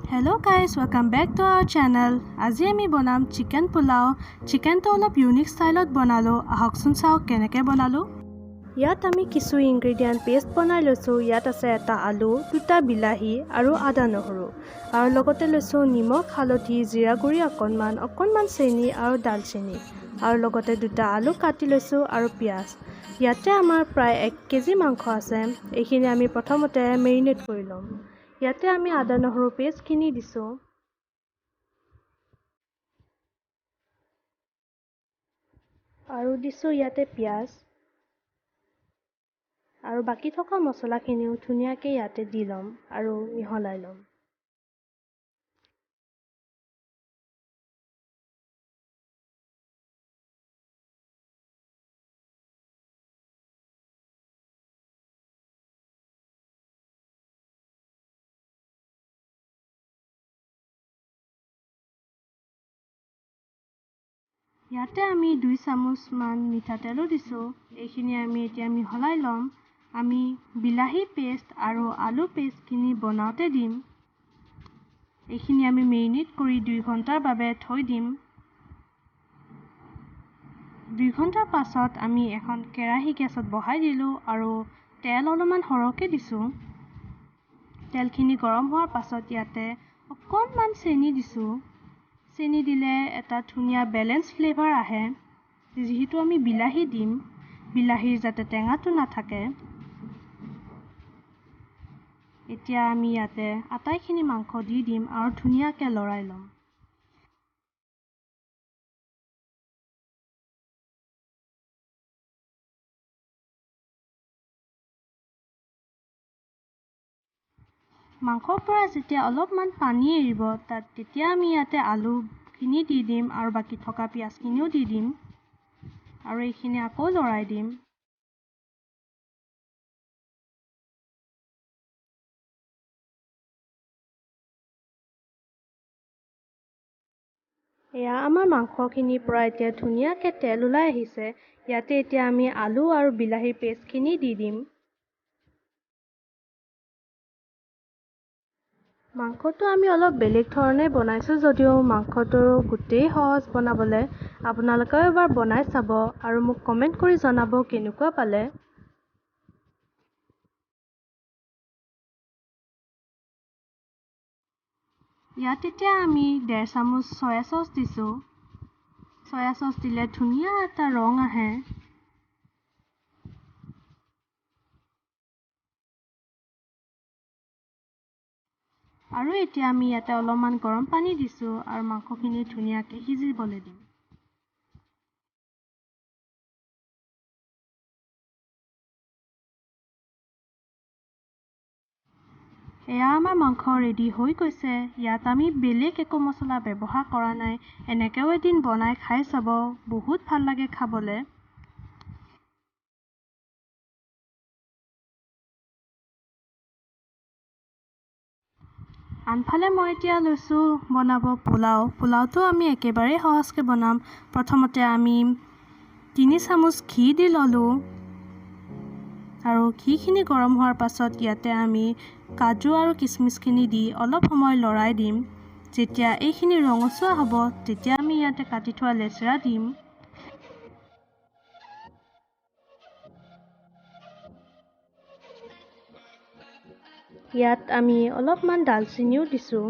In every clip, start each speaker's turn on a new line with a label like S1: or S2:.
S1: Hello guys, welcome back to our channel. আজি আমি বনাম চিকেন পোলাও। চিকেনটো অলপ ইউনিক ষ্টাইলত বনালোঁ। আহকচোন চাওক কেনেকৈ বনালোঁ। ইয়াত আমি কিছু ইনগ্ৰেডিয়েণ্ট পেষ্ট বনাই লৈছোঁ। ইয়াত আছে এটা আলু, দুটা বিলাহী আৰু আদা নহৰু, আৰু লগতে লৈছোঁ নিমখ, হালধি, জিৰা গুড়ি অকণমান, অকণমান চেনি আৰু ডালচেনি, আৰু লগতে দুটা আলু কাটি লৈছোঁ আৰু পিঁয়াজ। ইয়াতে আমাৰ প্ৰায় 1 কেজি মাংস আছে। এইখিনি আমি প্ৰথমতে মেৰিনেট কৰি ল'ম। ইয়াতে আমি আদা নহৰু পেষ্টখিনি দিছোঁ আৰু দিছোঁ ইয়াতে পিঁয়াজ আৰু বাকী থকা মছলাখিনিও ধুনীয়াকৈ ইয়াতে দি ল'ম আৰু মিহলাই ল'ম। ইয়াতে আমি 2 চামুচমান মিঠাতেলো দিছোঁ। এইখিনি আমি এতিয়া মিহলাই ল'ম। আমি বিলাহী পেষ্ট আৰু আলু পেষ্টখিনি বনাওঁতে দিম। এইখিনি আমি মেৰিনেট কৰি 2 ঘণ্টাৰ বাবে থৈ দিম। 2 ঘণ্টাৰ পাছত আমি এখন কেৰাহী গেছত বহাই দিলোঁ আৰু তেল অলপমান সৰহকৈ দিছোঁ। তেলখিনি গৰম হোৱাৰ পাছত ইয়াতে অকণমান চেনি দিছোঁ। চেনি দিলে এটা ধুনীয়া বেলেঞ্চ ফ্লেভাৰ আহে। যিহেতু আমি বিলাহী দিম, বিলাহীৰ যাতে টেঙাটো নাথাকে। এতিয়া আমি ইয়াতে আটাইখিনি মাংস দি দিম আৰু ধুনীয়াকৈ লৰাই ল'ম। মাংসৰ পৰা যেতিয়া অলপমান পানী এৰিব তাত, তেতিয়া আমি ইয়াতে আলুখিনি দি দিম আৰু বাকী থকা পিঁয়াজখিনিও দি দিম আৰু এইখিনি আকৌ লৰাই দিম। এয়া আমাৰ মাংসখিনিৰ পৰা এতিয়া ধুনীয়াকৈ তেল ওলাই আহিছে। ইয়াতে এতিয়া আমি আলু আৰু বিলাহীৰ পেষ্টখিনি দি দিম। মাংসটো আমি অলপ বেলেগ ধৰণে বনাইছোঁ যদিও মাংসটো গোটেই সহজ বনাবলৈ। আপোনালোকেও এবাৰ বনাই চাব আৰু মোক কমেণ্ট কৰি জনাব কেনেকুৱা পালে। ইয়াত এতিয়া আমি 1.5 চামুচ চয়া চচ দিছোঁ। চয়া চচ দিলে ধুনীয়া এটা ৰং আহে। আৰু এতিয়া আমি ইয়াতে অলপমান গৰম পানী দিছোঁ আৰু মাংসখিনি ধুনীয়াকৈ সিজিবলৈ দিম। এয়া আমাৰ মাংস ৰেডি হৈ গৈছে। ইয়াত আমি বেলেগ একো মছলা ব্যৱহাৰ কৰা নাই। এনেকৈও এদিন বনাই খাই চাব, বহুত ভাল লাগে খাবলৈ। আনফালে মই এতিয়া লৈছোঁ বনাব পোলাও। পোলাওটো আমি একেবাৰেই সহজকৈ বনাম। প্ৰথমতে আমি 3 চামুচ ঘি দি ল'লোঁ আৰু ঘিখিনি গৰম হোৱাৰ পাছত ইয়াতে আমি কাজু আৰু কিচমিচখিনি দি অলপ সময় লৰাই দিম। যেতিয়া এইখিনি ৰঙচুৱা হ'ব, তেতিয়া আমি ইয়াতে কাটি থোৱা লেচেৰা দিম। ইয়াত আমি অলপমান ডালচেনিও দিছোঁ।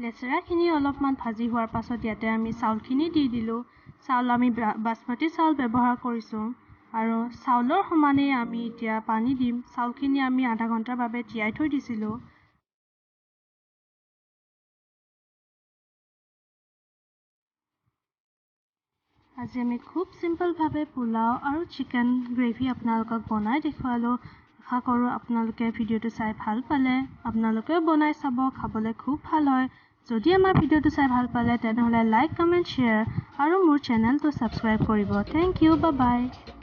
S1: লেচেৰাখিনি অলপমান ভাজি হোৱাৰ পাছত ইয়াতে আমি চাউলখিনি দি দিলোঁ। চাউল আমি বাচমতি চাউল ব্যৱহাৰ কৰিছোঁ আৰু চাউলৰ সমানেই আমি এতিয়া পানী দিম। চাউলখিনি আমি আধা ঘণ্টাৰ বাবে তিয়াই থৈ দিছিলোঁ। আজি আমি খুব চিম্পলভাৱে পোলাও আৰু চিকেন গ্ৰেভি আপোনালোকক বনাই দেখুৱালোঁ। আশা কৰোঁ আপোনালোকে ভিডিঅ'টো চাই ভাল পালে। আপোনালোকেও বনাই চাব, খাবলৈ খুব ভাল হয়। যদি আমাৰ ভিডিঅ'টো চাই ভাল পালে, তেনেহ'লে লাইক, কমেণ্ট, শ্বেয়াৰ আৰু মোৰ চেনেলটো ছাবস্ক্ৰাইব কৰিব। Thank you, bye bye.